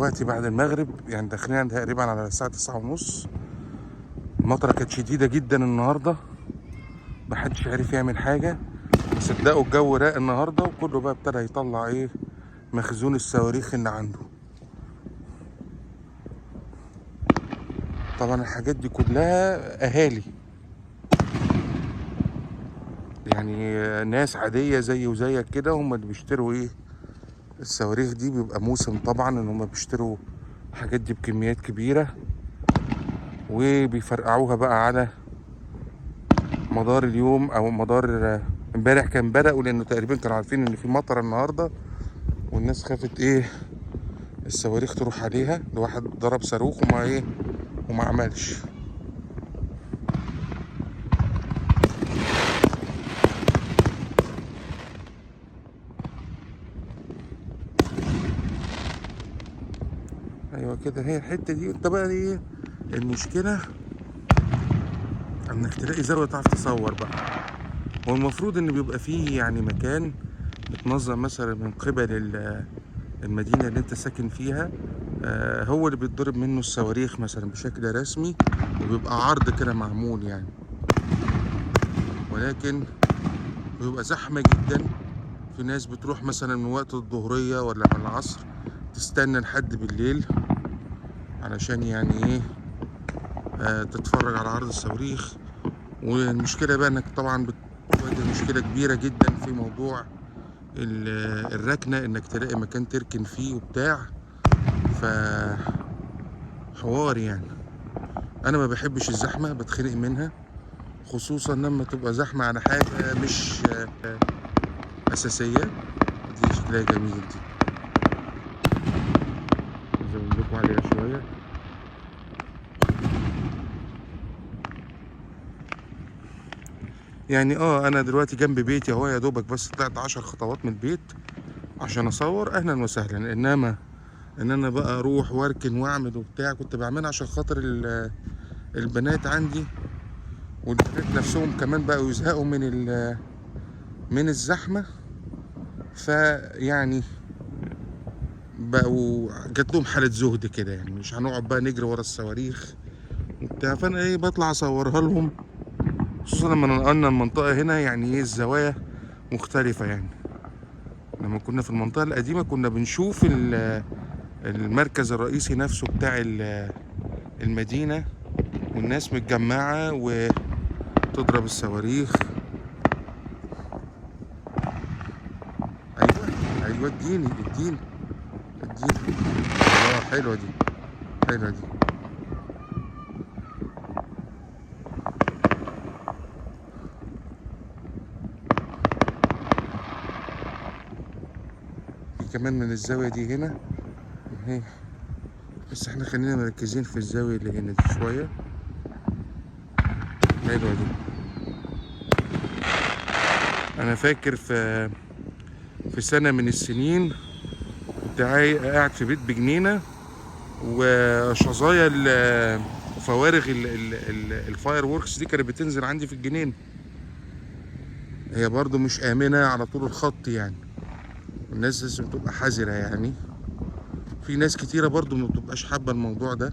دلوقتي بعد المغرب، يعني داخلين تقريبا على الساعة 9:30. المطرة كانت شديدة جدا النهاردة، محدش عرف يعمل حاجة. صدقوا الجو راق النهاردة، وكله بقى ابتدى يطلع ايه مخزون الصواريخ اللي عنده. طبعا الحاجات دي كلها اهالي، يعني ناس عادية زي وزيك كده، هم اللي بيشتروا ايه الصواريخ دي. بيبقى موسم طبعا ان هم بيشتروا الحاجات دي بكميات كبيرة وبيفرقعوها بقى على مدار اليوم او مدار امبارح. كان بدأوا لانه تقريبا كانوا عارفين ان في مطر النهارده، والناس خافت ايه الصواريخ تروح عليها. الواحد ضرب صاروخ وما ايه وما عملش. ايوه كده، هي الحتة دي. انت بقى ايه المشكلة؟ انك تلاقي زاوية تعرف تصور بقى. هو المفروض ان بيبقى فيه يعني مكان متنظم مثلا من قبل المدينة اللي انت ساكن فيها، هو اللي بيتضرب منه الصواريخ مثلا بشكل رسمي، وبيبقى عرض كده معمول يعني، ولكن بيبقى زحمة جدا. في ناس بتروح مثلا من وقت الظهريه ولا من العصر تستنى لحد بالليل علشان يعني ايه تتفرج على عرض الصواريخ. والمشكلة بقى انك طبعا بتواجه مشكلة كبيرة جدا في موضوع الركنه، انك تلاقي مكان تركن فيه وبتاع، ف حوار يعني. انا ما بحبش الزحمة، بتخنق منها، خصوصا لما تبقى زحمة على حاجة مش اساسية. دي شكلها جميل، دي ازود لكم عليها شوية. يعني انا دلوقتي جنب بيتي اهو، يا دوبك بس طلعت 10 خطوات من البيت عشان اصور. اهلا وسهلا. انما ان انا بقى اروح واركن واعمل وبتاع، كنت بعملها عشان خاطر البنات عندي، والبنات نفسهم كمان بقوا يزهقوا من الزحمة، فيعني بقوا جات لهم حاله زهد كده، يعني مش هنقعد بقى نجري ورا الصواريخ وبتاع. فانا ايه بطلع اصورها لهم، خصوصا لما نقلنا المنطقة هنا، يعني ايه الزوايا مختلفة. يعني لما كنا في المنطقة القديمة كنا بنشوف المركز الرئيسي نفسه بتاع المدينة، والناس متجمعه وتضرب الصواريخ. ايوه ايوه، اديني اديني اديني. حلوة دي، حلوة دي. في كمان من الزاوية دي هنا اهي، بس احنا خلينا مركزين في الزاوية اللي هنا دي شوية. حلوة دي. انا فاكر في سنة من السنين كنت قاعد في بيت بجنينة، وشظايا فوارغ ال fireworks دي كانت بتنزل عندي في الجنينة. هي برضو مش آمنة على طول الخط يعني، الناس لازم تبقى حذرة يعني. في ناس كتيرة برضو ما بتبقاش حابة الموضوع ده،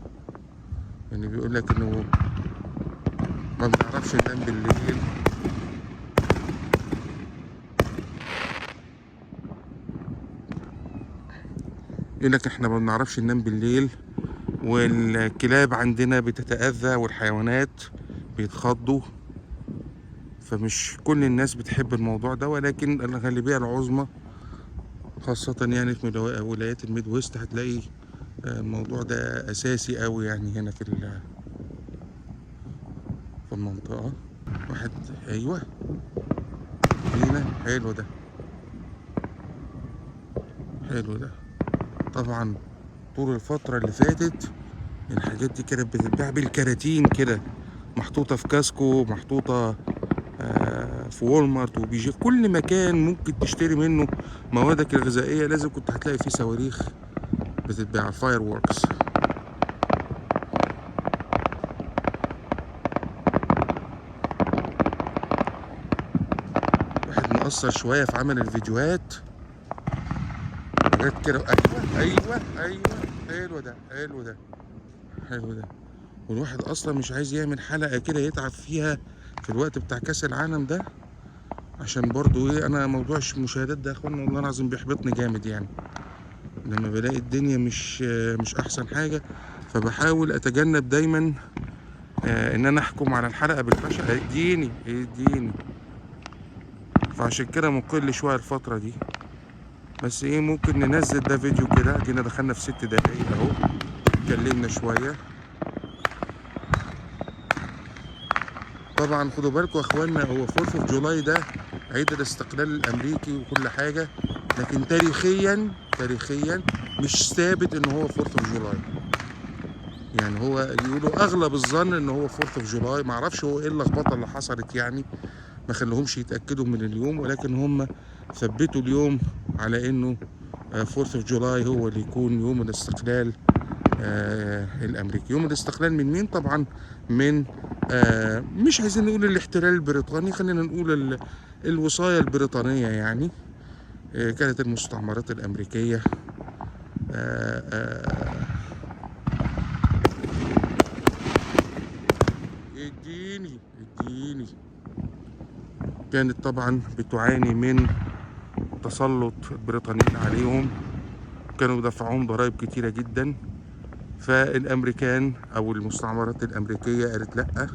يعني بيقول لك انه ما بنعرفش ننام بالليل. يقول لك احنا ما بنعرفش ننام بالليل، والكلاب عندنا بتتأذى والحيوانات بيتخضوا، فمش كل الناس بتحب الموضوع ده، ولكن الغالبية العظمى خاصة يعني في ولايات الميد ويست هتلاقي الموضوع ده أساسي قوي يعني هنا في المنطقة. واحد أيوة هنا، حلو ده، حلو ده. طبعا طول الفترة اللي فاتت الحاجات دي كانت بتتباع بالكراتين كده، محطوطة في Costco، محطوطة في Walmart وبيجي في كل مكان ممكن تشتري منه موادك الغذائية، لازم كنت هتلاقي فيه صواريخ بتتباع، fireworks. واحد مقصر شوية في عمل الفيديوهات، حاجات كده. أيوة أيوة أيوة، حلو ده، حلو ده، حلو ده. والواحد اصلا مش عايز يعمل حلقة كده يتعب فيها في الوقت بتاع كاس العالم ده، عشان برضو ايه، انا موضوع المشاهدات ده يا اخوانا والله العظيم بيحبطني جامد يعني، لما بلاقي الدنيا مش احسن حاجة، فبحاول اتجنب دايما ان انا احكم على الحلقة بالفشل. اديني اديني، فعشان كده مقل شوية الفترة دي. بس ايه، ممكن ننزل ده فيديو كده، جينا دخلنا في 6 دقايق اهو، اتكلمنا شوية. طبعا خدوا بالكم يا اخوانا، هو 4 of July ده عيد الاستقلال الامريكي وكل حاجة، لكن تاريخيا مش ثابت ان هو 4 of July. يعني هو يقولوا اغلب الظن ان هو 4 of July، ما اعرفش هو ايه اللخبطة اللي حصلت يعني، ما خلوهمش يتاكدوا من اليوم، ولكن هم ثبتوا اليوم على انه 4 of July هو اللي يكون يوم الاستقلال الامريكي. يوم الاستقلال من مين؟ طبعا من مش عايزين نقول الاحتلال البريطاني، خلينا نقول الوصاية البريطانية يعني. كانت المستعمرات الأمريكية اديني اديني كانت طبعا بتعاني من تسلط البريطانيين عليهم، كانوا بيدفعوهم ضرائب كتيرة جدا. فالأمريكان أو المستعمرات الأمريكية قالت لأ،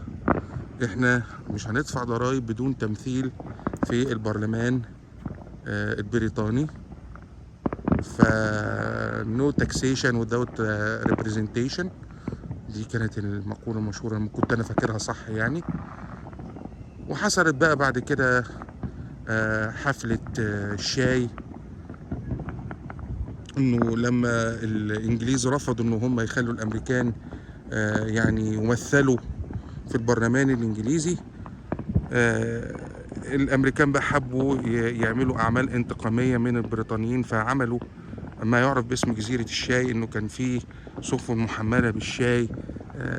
إحنا مش هندفع ضرائب بدون تمثيل في البرلمان البريطاني، ف no taxation without representation. دي كانت المقولة المشهورة اللي كنت أنا فاكرها صح يعني. وحصلت بقى بعد كده حفلة الشاي، إنه لما الإنجليز رفضوا إن هم يخلوا الأمريكان يعني يمثلوا في البرلمان الإنجليزي، الأمريكان بقى حبوا يعملوا أعمال انتقامية من البريطانيين، فعملوا ما يعرف باسم جزيرة الشاي، إنه كان في سفن محملة بالشاي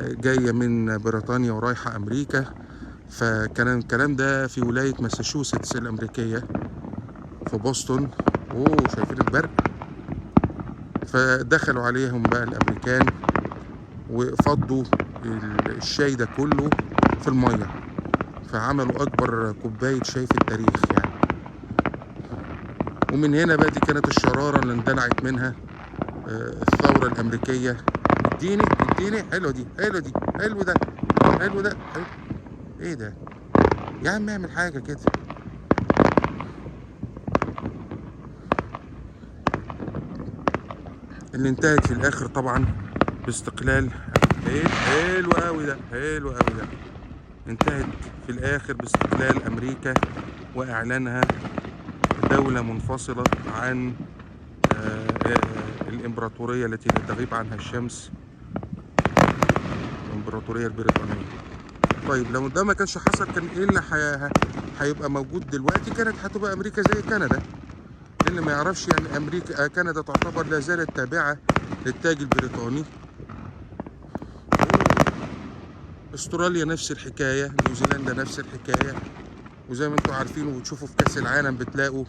جاية من بريطانيا ورايحة أمريكا. فكان الكلام ده في ولاية ماساتشوستس الأمريكية في بoston. أوه شايفين البرق. فدخلوا عليهم بقى الأمريكان وفضوا الشاي ده كله في المية، فعملوا أكبر كوباية شاي في التاريخ يعني. ومن هنا بقى دي كانت الشرارة اللي اندلعت منها الثورة الأمريكية. اديني اديني، حلوة دي، حلوة دي، حلو ده، حلو ده، حلو. ايه ده يا عم، اعمل حاجة كده. اللي انتهت في الآخر طبعا باستقلال. ايه حلو قوي ده، حلو قوي ده. انتهت في الآخر باستقلال أمريكا وإعلانها دولة منفصلة عن الإمبراطورية التي لا تغيب عنها الشمس، الإمبراطورية البريطانية. طيب لو ده ما كانش حصل كان ايه اللي هيبقى موجود دلوقتي؟ كانت هتبقى أمريكا زي كندا. اللي ما يعرفش يعني أمريكا كندا تعتبر لا زالت تابعة للتاج البريطاني. استراليا نفس الحكاية، نيوزيلندا نفس الحكاية. وزي ما انتم عارفين وبتشوفوا في كأس العالم بتلاقوا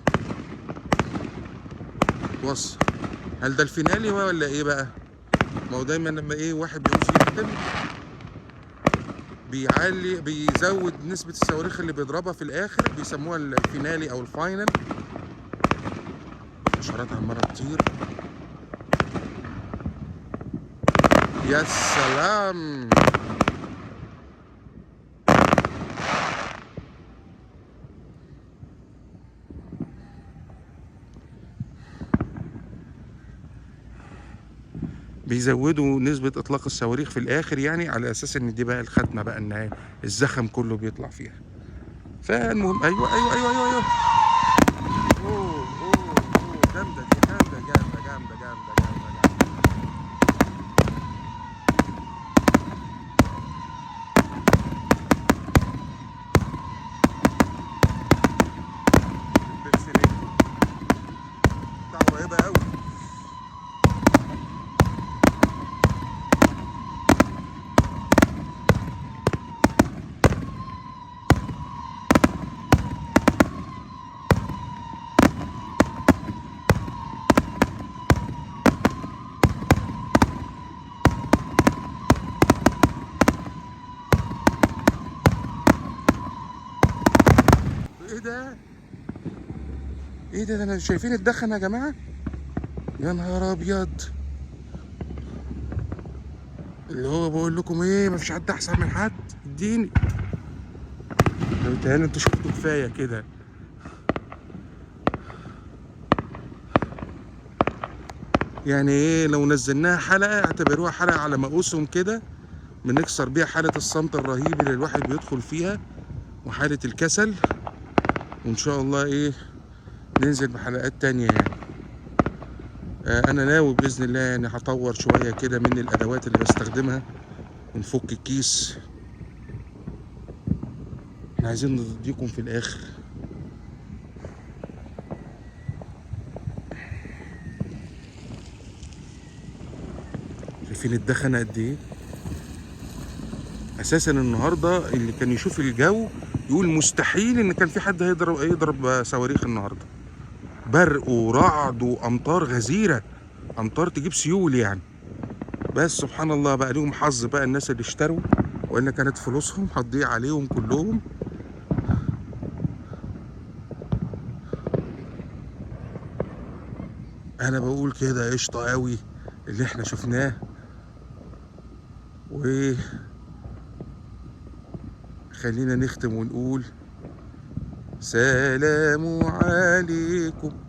وصل. هل ده الفينالي ولا ايه بقى؟ ما هو دايما لما ايه واحد بيعوز يختم بيعلي بيزود نسبة الصواريخ اللي بيضربها في الآخر، بيسموها ال finale أو ال final. الحشرات عمالة تطير. يا سلام. بيزودوا نسبة إطلاق الصواريخ في الآخر يعني، على أساس إن دي بقى الختمة بقى، إن الزخم كله بيطلع فيها. فالمهم أيوه أيوه أيوه أيوه أيوه. أوه أوه أوه، جامدة دي، جامدة جامدة جامدة جامدة جامدة جامدة. البيبسي بتاع قريبة أوي. ايه ده؟ ايه ده؟ ده انا شايفين الدخن يا جماعة؟ يا نهار ابيض. اللي هو بقول لكم ايه، مفيش حد احسن من حد. اديني لو تهاني انتوا شفتوا كفاية كده. يعني ايه لو نزلناها حلقة، اعتبروها حلقة على مقوسهم كده، بنكسر بيها حاله الصمت الرهيب اللي الواحد بيدخل فيها وحاله الكسل، وان شاء الله ايه ننزل بحلقات تانية يعني. انا ناوي باذن الله يعني هطور شوية كده من الادوات اللي بستخدمها، ونفك الكيس. احنا عايزين نديكم في الاخر. شايفين الدخنه قد ايه؟ اساسا النهارده اللي كان يشوف الجو يقول مستحيل ان كان في حد هيضرب صواريخ النهارده. برق ورعد وامطار غزيرة، امطار تجيب سيول يعني. بس سبحان الله بقى ليهم حظ بقى الناس اللي اشتروا، وان كانت فلوسهم هتضيع عليهم كلهم. انا بقول كده قشطه قوي اللي احنا شفناه. و خلينا نختم ونقول سلام عليكم.